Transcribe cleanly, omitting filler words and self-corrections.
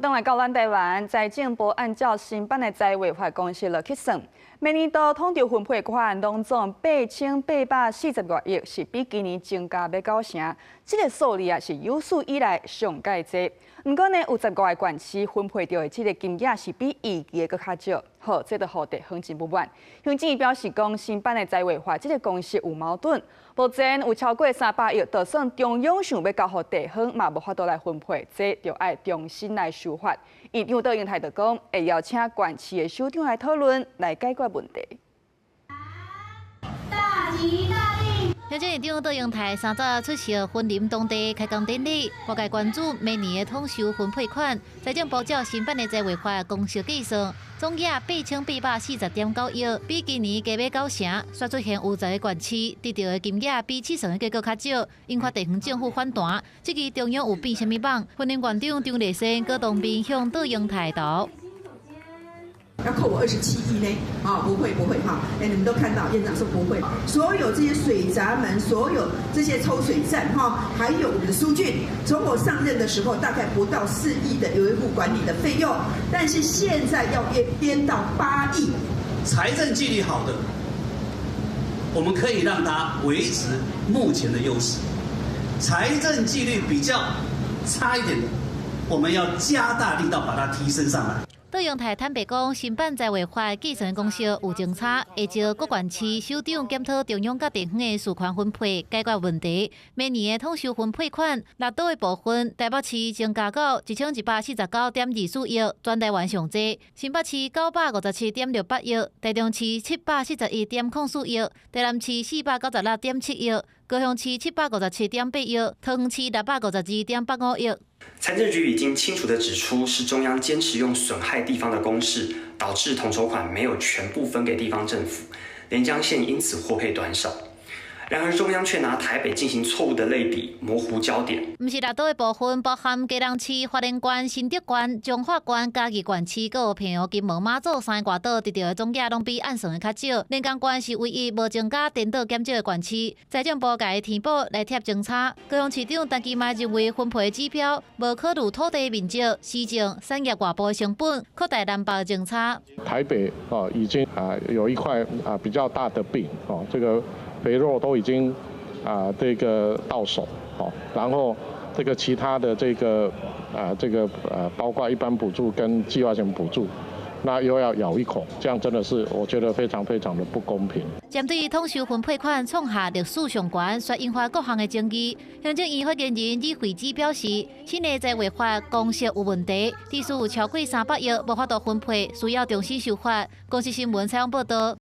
轉來到咱台灣，財政部按照新版的財劃法公式落去算，明年度統籌分配款攏總8840外億，是比今年增加欲9成。這個數字啊是有史以來上蓋濟。毋過呢，有10外個縣市分配著的這個金額是比預期的閣較少。好，這就予地方真不滿。行政院表示講，新版的財劃法這個公式有矛盾。目前有超過300億，就算中央想欲交予地方，嘛無法度來分配，這就愛重新來修法。院長卓榮泰就講，會邀請縣市的首長來討論，來解決問題。大吉大利。行政院長卓榮泰三早出席雲林當地開工典禮，外界關注明年的統籌分配款，財政部照新版的財劃法公式計算，總額8840.9億，比今年加欲9成，煞出現有10個縣市得著的金額比試算的結果較少，引發地方政府反彈。這支中央有變啥物蠓？雲林縣長張麗善閣當面向卓榮泰投。要扣我27億呢？啊，不會不會哈！哎，你們都看到，院長說不會。所有這些水閘門，所有這些抽水站，哈，還有我們的疏浚，從我上任的時候大概不到4億的維護管理的費用，但是現在要變到8億。財政紀律好的，我們可以讓它維持目前的優勢；財政紀律比較差一點的，我們要加大力道把它提升上來。卓榮泰坦白講，新版財劃法計算公式有誤差，會召各縣市首長檢討中央佮地方的事權分配，解決問題。明年的統籌分配款，綠島的部分，台北市增加到1249.24億，全台灣上濟；新北市957.68億，台中市741.04億，台南市496.7億，高雄市757.8億，桃園市652.85億。財政局已經清楚地指出，是中央堅持用損害地方的公式，導致統籌款沒有全部分給地方政府，連江縣因此獲配短少。然而中央卻拿台北進行錯誤的類比，模糊焦點。毋是綠島的部分，包含基隆市、花蓮縣、新竹縣、彰化縣、嘉義縣市，閣有澎湖、金門、馬祖三個外島，得著的總額攏比按算的較少。連江縣是唯一無增加顛倒減少的縣市。財政部共伊填補來貼前差。高雄市長陳其邁認為分配指標無考慮土地面積、市政、產業外部的成本，擴大南北前差。台北哦，已經啊有一塊啊比較大的餅哦，這個肥肉都已經啊，這個到手，哦，然後這個其他的這個啊，這個包括一般補助跟計劃性補助，那又要咬一口，這樣真的是我覺得非常非常的不公平。針對統籌分配款創下歷史上懸，煞引發各項的爭議。行政院發言人李慧芝表示，新的財劃法公式有問題，至少有超過300億無法度分配，需要重新修法。公視新聞採訪報道。